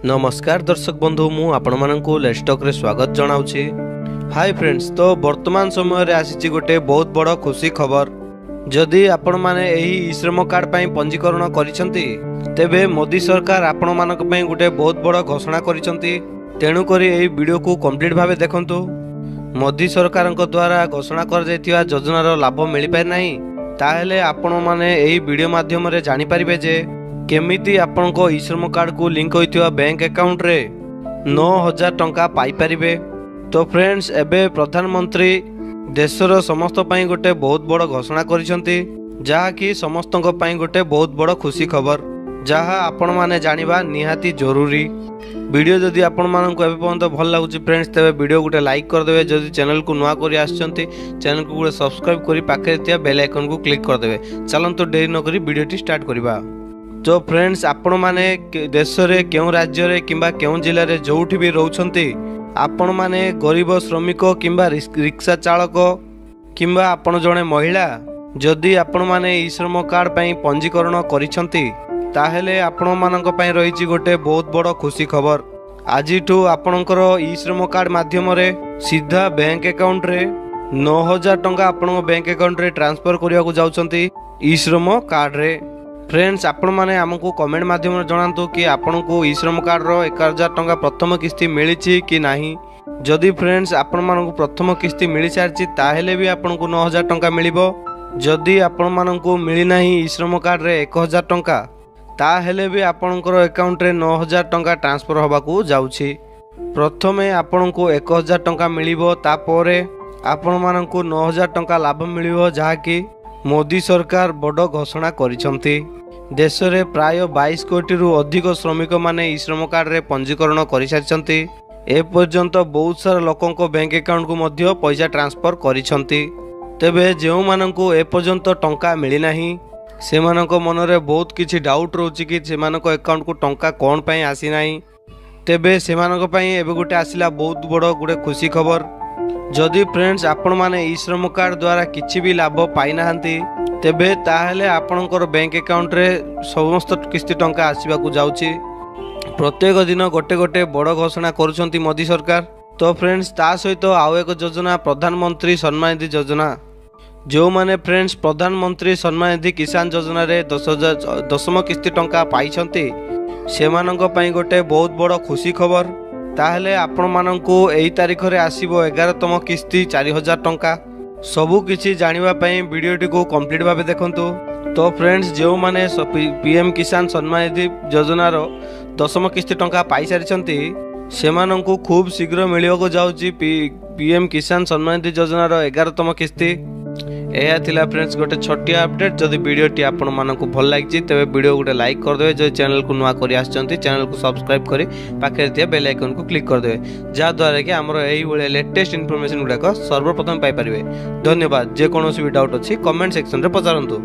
ନମସ୍କାର ଦର୍ଶକ ବନ୍ଧୁ, ମୁଁ ଆପଣମାନଙ୍କୁ ଲେଷ୍ଟକରେ ସ୍ୱାଗତ ଜଣାଉଛି। ହାଇ ଫ୍ରେଣ୍ଡସ୍, ତ ବର୍ତ୍ତମାନ ସମୟରେ ଆସିଛି ଗୋଟେ ବହୁତ ବଡ଼ ଖୁସି ଖବର। ଯଦି ଆପଣମାନେ ଏହି ଇ ଶ୍ରମ କାର୍ଡ଼ ପାଇଁ ପଞ୍ଜୀକରଣ କରିଛନ୍ତି, ତେବେ ମୋଦି ସରକାର ଆପଣମାନଙ୍କ ପାଇଁ ଗୋଟେ ବହୁତ ବଡ଼ ଘୋଷଣା କରିଛନ୍ତି। ତେଣୁକରି ଏହି ଭିଡ଼ିଓକୁ କମ୍ପ୍ଲିଟ୍ ଭାବେ ଦେଖନ୍ତୁ। ମୋଦି ସରକାରଙ୍କ ଦ୍ୱାରା ଘୋଷଣା କରାଯାଇଥିବା ଯୋଜନାର ଲାଭ ମିଳିପାରି ନାହିଁ, ତାହେଲେ ଆପଣମାନେ ଏହି ଭିଡ଼ିଓ ମାଧ୍ୟମରେ ଜାଣିପାରିବେ ଯେ କେମିତି ଆପଣଙ୍କ ଇ ଶ୍ରମ କାର୍ଡ଼କୁ ଲିଙ୍କ ହୋଇଥିବା ବ୍ୟାଙ୍କ ଆକାଉଣ୍ଟରେ 9000 ଟଙ୍କା ପାଇପାରିବେ। ତ ଫ୍ରେଣ୍ଡସ୍, ଏବେ ପ୍ରଧାନମନ୍ତ୍ରୀ ଦେଶର ସମସ୍ତ ପାଇଁ ଗୋଟେ ବହୁତ ବଡ଼ ଘୋଷଣା କରିଛନ୍ତି, ଯାହାକି ସମସ୍ତଙ୍କ ପାଇଁ ଗୋଟେ ବହୁତ ବଡ଼ ଖୁସି ଖବର, ଯାହା ଆପଣମାନେ ଜାଣିବା ନିହାତି ଜରୁରୀ। ଭିଡ଼ିଓ ଯଦି ଆପଣମାନଙ୍କୁ ଏବେ ପର୍ଯ୍ୟନ୍ତ ଭଲ ଲାଗୁଛି ଫ୍ରେଣ୍ଡସ୍, ତେବେ ଭିଡ଼ିଓ ଗୋଟେ ଲାଇକ୍ କରିଦେବେ। ଯଦି ଚ୍ୟାନେଲକୁ ନୂଆ କରି ଆସିଛନ୍ତି, ଚ୍ୟାନେଲକୁ ଗୋଟେ ସବସ୍କ୍ରାଇବ୍ କରି ପାଖରେ ଥିବା ବେଲ୍ ଆଇକନ୍କୁ କ୍ଲିକ୍ କରିଦେବେ। ଚାଲନ୍ତୁ, ଡେରି ନକରି ଭିଡ଼ିଓଟି ଷ୍ଟାର୍ଟ କରିବା। ତ ଫ୍ରେଣ୍ଡସ୍, ଆପଣମାନେ ଦେଶରେ କେଉଁ ରାଜ୍ୟରେ କିମ୍ବା କେଉଁ ଜିଲ୍ଲାରେ ଯେଉଁଠି ବି ରହୁଛନ୍ତି, ଆପଣମାନେ ଗରିବ ଶ୍ରମିକ କିମ୍ବା ରିକ୍ସା ଚାଳକ କିମ୍ବା ଆପଣ ଜଣେ ମହିଳା, ଯଦି ଆପଣମାନେ ଇ ଶ୍ରମ କାର୍ଡ଼ ପାଇଁ ପଞ୍ଜୀକରଣ କରିଛନ୍ତି, ତାହେଲେ ଆପଣମାନଙ୍କ ପାଇଁ ରହିଛି ଗୋଟେ ବହୁତ ବଡ଼ ଖୁସି ଖବର। ଆଜିଠୁ ଆପଣଙ୍କର ଇ ଶ୍ରମ କାର୍ଡ଼ ମାଧ୍ୟମରେ ସିଧା ବ୍ୟାଙ୍କ ଆକାଉଣ୍ଟରେ 9000 ଟଙ୍କା ଆପଣଙ୍କ ବ୍ୟାଙ୍କ ଆକାଉଣ୍ଟରେ ଟ୍ରାନ୍ସଫର କରିବାକୁ ଯାଉଛନ୍ତି ଇ ଶ୍ରମ କାର୍ଡ଼ରେ। ଫ୍ରେଣ୍ଡସ୍, ଆପଣମାନେ ଆମକୁ କମେଣ୍ଟ ମାଧ୍ୟମରେ ଜଣାନ୍ତୁ କି ଆପଣଙ୍କୁ ଇ ଶ୍ରମ କାର୍ଡ଼ର 1000 ଟଙ୍କା ପ୍ରଥମ କିସ୍ତି ମିଳିଛି କି ନାହିଁ। ଯଦି ଫ୍ରେଣ୍ଡସ୍, ଆପଣମାନଙ୍କୁ ପ୍ରଥମ କିସ୍ତି ମିଳିସାରିଛି, ତାହେଲେ ବି ଆପଣଙ୍କୁ 9000 ଟଙ୍କା ମିଳିବ। ଯଦି ଆପଣମାନଙ୍କୁ ମିଳିନାହିଁ ଇ ଶ୍ରମ କାର୍ଡ଼ରେ 1000 ଟଙ୍କା, ତାହେଲେ ବି ଆପଣଙ୍କର ଆକାଉଣ୍ଟରେ 9000 ଟଙ୍କା ଟ୍ରାନ୍ସଫର ହେବାକୁ ଯାଉଛି। ପ୍ରଥମେ ଆପଣଙ୍କୁ 1000 ଟଙ୍କା ମିଳିବ, ତାପରେ ଆପଣମାନଙ୍କୁ 9000 ଟଙ୍କା ଲାଭ ମିଳିବ, ଯାହାକି ମୋଦି ସରକାର ବଡ଼ ଘୋଷଣା କରିଛନ୍ତି। ଦେଶରେ ପ୍ରାୟ 22 କୋଟିରୁ ଅଧିକ ଶ୍ରମିକମାନେ ଇ ଶ୍ରମ କାର୍ଡ଼ରେ ପଞ୍ଜୀକରଣ କରିସାରିଛନ୍ତି। ଏପର୍ଯ୍ୟନ୍ତ ବହୁତ ସାରା ଲୋକଙ୍କ ବ୍ୟାଙ୍କ ଆକାଉଣ୍ଟକୁ ମଧ୍ୟ ପଇସା ଟ୍ରାନ୍ସଫର କରିଛନ୍ତି। ତେବେ ଯେଉଁମାନଙ୍କୁ ଏପର୍ଯ୍ୟନ୍ତ ଟଙ୍କା ମିଳିନାହିଁ, ସେମାନଙ୍କ ମନରେ ବହୁତ କିଛି ଡାଉଟ୍ ରହୁଛି କି ସେମାନଙ୍କ ଆକାଉଣ୍ଟକୁ ଟଙ୍କା କ'ଣ ପାଇଁ ଆସିନାହିଁ। ତେବେ ସେମାନଙ୍କ ପାଇଁ ଏବେ ଗୋଟେ ଆସିଲା ବହୁତ ବଡ଼ ଗୋଟେ ଖୁସି ଖବର। ଯଦି ଫ୍ରେଣ୍ଡସ୍, ଆପଣମାନେ ଇ ଶ୍ରମ କାର୍ଡ଼ ଦ୍ୱାରା କିଛି ବି ଲାଭ ପାଇନାହାନ୍ତି, ତେବେ ତାହେଲେ ଆପଣଙ୍କର ବ୍ୟାଙ୍କ ଆକାଉଣ୍ଟରେ ସମସ୍ତ କିସ୍ତି ଟଙ୍କା ଆସିବାକୁ ଯାଉଛି। ପ୍ରତ୍ୟେକ ଦିନ ଗୋଟେ ଗୋଟେ ବଡ଼ ଘୋଷଣା କରୁଛନ୍ତି ମୋଦି ସରକାର। ତ ଫ୍ରେଣ୍ଡସ୍, ତା ସହିତ ଆଉ ଏକ ଯୋଜନା, ପ୍ରଧାନମନ୍ତ୍ରୀ ସମ୍ମାନ ନିଧି ଯୋଜନା। ଯେଉଁମାନେ ଫ୍ରେଣ୍ଡସ୍, ପ୍ରଧାନମନ୍ତ୍ରୀ ସମ୍ମାନ ନିଧି କିଷାନ ଯୋଜନାରେ 10,000 ଦଶମ କିସ୍ତି ଟଙ୍କା ପାଇଛନ୍ତି, ସେମାନଙ୍କ ପାଇଁ ଗୋଟେ ବହୁତ ବଡ଼ ଖୁସି ଖବର। ତାହେଲେ ଆପଣମାନଙ୍କୁ ଏଇ ତାରିଖରେ ଆସିବ 11ତମ କିସ୍ତି 4000 ଟଙ୍କା। ସବୁ କିଛି ଜାଣିବା ପାଇଁ ଭିଡ଼ିଓଟିକୁ କମ୍ପ୍ଲିଟ୍ ଭାବେ ଦେଖନ୍ତୁ। ତ ଫ୍ରେଣ୍ଡସ୍, ଯେଉଁମାନେ ପିଏମ୍ କିଷାନ ସମ୍ମାନ ନିଧି ଯୋଜନାର ଦଶମ କିସ୍ତି ଟଙ୍କା ପାଇସାରିଛନ୍ତି, ସେମାନଙ୍କୁ ଖୁବ୍ ଶୀଘ୍ର ମିଳିବାକୁ ଯାଉଛି ପିଏମ୍ କିଷାନ ସମ୍ମାନ ନିଧି ଯୋଜନାର 11ତମ କିସ୍ତି। ଏହା ଥିଲା ଫ୍ରେଣ୍ଡସ୍, ଗୋଟେ ଛୋଟିଆ ଅପଡେଟ୍। ଯଦି ଭିଡ଼ିଓଟି ଆପଣମାନଙ୍କୁ ଭଲ ଲାଗିଛି, ତେବେ ଭିଡ଼ିଓ ଗୋଟେ ଲାଇକ୍ କରିଦେବେ। ଯଦି ଚ୍ୟାନେଲକୁ ନୂଆ କରି ଆସିଛନ୍ତି, ଚ୍ୟାନେଲକୁ ସବସ୍କ୍ରାଇବ୍ କରି ପାଖରେ ଥିବା ବେଲ୍ ଆଇକନ୍କୁ କ୍ଲିକ୍ କରିଦେବେ, ଯାହାଦ୍ୱାରା କି ଆମର ଏଇଭଳିଆ ଲେଟେଷ୍ଟ ଇନଫର୍ମେସନ୍ ଗୁଡ଼ାକ ସର୍ବପ୍ରଥମେ ପାଇପାରିବେ। ଧନ୍ୟବାଦ। ଯେକୌଣସି ବି ଡାଉଟ୍ ଅଛି, କମେଣ୍ଟ ସେକ୍ସନରେ ପଚାରନ୍ତୁ।